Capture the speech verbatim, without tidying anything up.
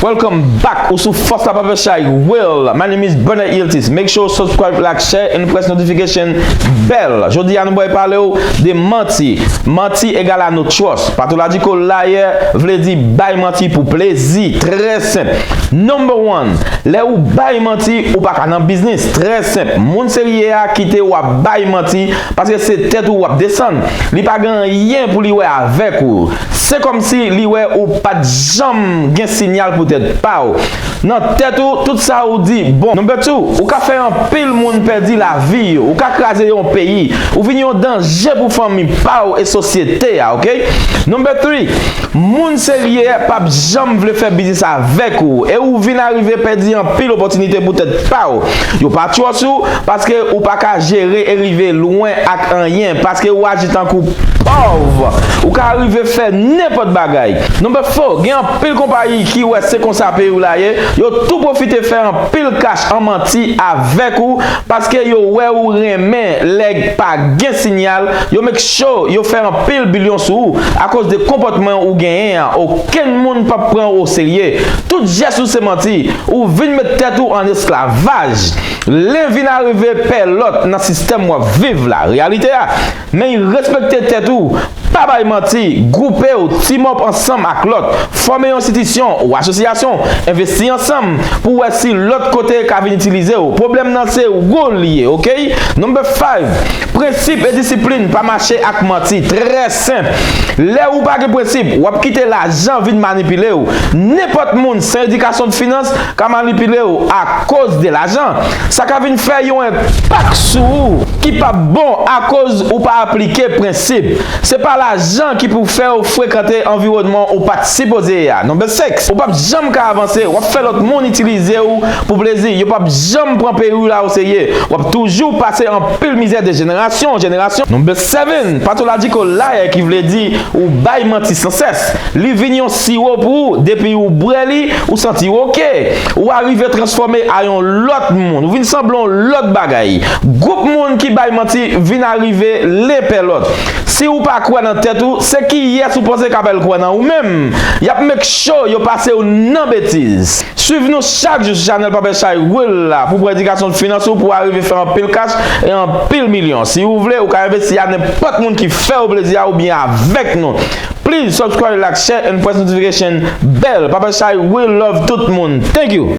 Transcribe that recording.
Welcome back, ou sou Fòs la Papa Chay Will. My name is Bernard Iltis. Make sure subscribe, like, share and press notification bell. Jodi a nou bay pale w de manti. Manti egal a no trust. Patolajiko layè vle di bay manti pou plezi. Trè senp. Number one, lè ou bay manti, ou pa ka nan biznis. Trè senp. Moun serye a kite w ap bay manti paske se tèt ou w ap desann. Li pa gen anyen pou li wè avèk ou. Se kòmsi li wè ou pa t janm gen sinyal pou tèt pa w. Nan tèt ou, tout sa ou di bon. Number two, ou ka fè anpil moun pèdi lavi yo. Ou ka kraze yon peyi. Ou vin yon danje pou fanmi pa w e sosyete a, oke? Number three, moun serye p ap janm vle fè biznis avèk ou. E ou vin arive pèdi anpil opòtinite pou tèt pa w. Yo pa trust ou paske ou pa ka jere e rive lwen ak anyen. Paske ou aji tankou pòv. Ou ka rive fè nenpòt bagay. Number four, gen anpil konpayi ki wè se konsa peyi w la ye. Yo tou pwofite fè anpil kach an manti avèk ou paske yo wè ou renmen lè pa gen sinyal. Yo make sure yo fè anpil bilyon sou ou akoz de konpòtman ou genyen an. Okenn moun p ap pran w oserye. Tout jès ou se manti. Ou vin met tèt ou an esklavaj. Len vin arive pè lòt nan sistèm w ap viv la. Reyalite a. Men respekte tèt ou. Pa bay manti, gwoupe w, team up ansanm ak lòt, fòme yon enstitisyon ou asosyasyon, envesti ansanm pou wè si lòt kote ka vin itilize w. Pwoblèm nan se ou li ye, oke? Number five, prensip e disiplin pa mache ak manti. Trè senp. Lè ou pa gen prensip, w ap kite lajan vin manipile w. Nenpòt moun san edikasyon de finans ka manipile w akoz de lajan. Sa ka vin fè yon enpak sou ou ki p ap bon akoz ou pa aplike prensip. Se pa lajan ki pou fè w frekante anviwònman ou pa t sipoze ye a. Number six, ou p ap janm ka avanse. W ap fè lòt moun itilize w pou plezi. Yo p ap janm pran peyi w la oserye. W ap toujou pase anpil mizè de jenerasyon an jenerasyon. Number seven, patolajiko layè ki vle di ou bay manti sansès. Li vin yon siwo pou ou. Depi ou bwè li, ou santi w oke. Ou arive transfòme a yon lòt moun. Ou vin sanble yon lòt bagay. Gwoup moun ki bay manti vin arive len pè lòt. Si ou pa kwè nan tèt ou, se kiyès ou panse k ap al kwè nan ou menm? Y ap make sure yo pase w nan betiz. Swiv nou chak jou sou chanèl Papa Chay Will la pou pran edikasyon finans ou pou arive fè anpil kach e anpil milyon. Si ou vle, ou ka envesti a nenpòt moun ki fè w plezi a oubyen avèk nou. Please subscribe, like, share and press notification bell. Papa Chay Will love tout moun. Thank you.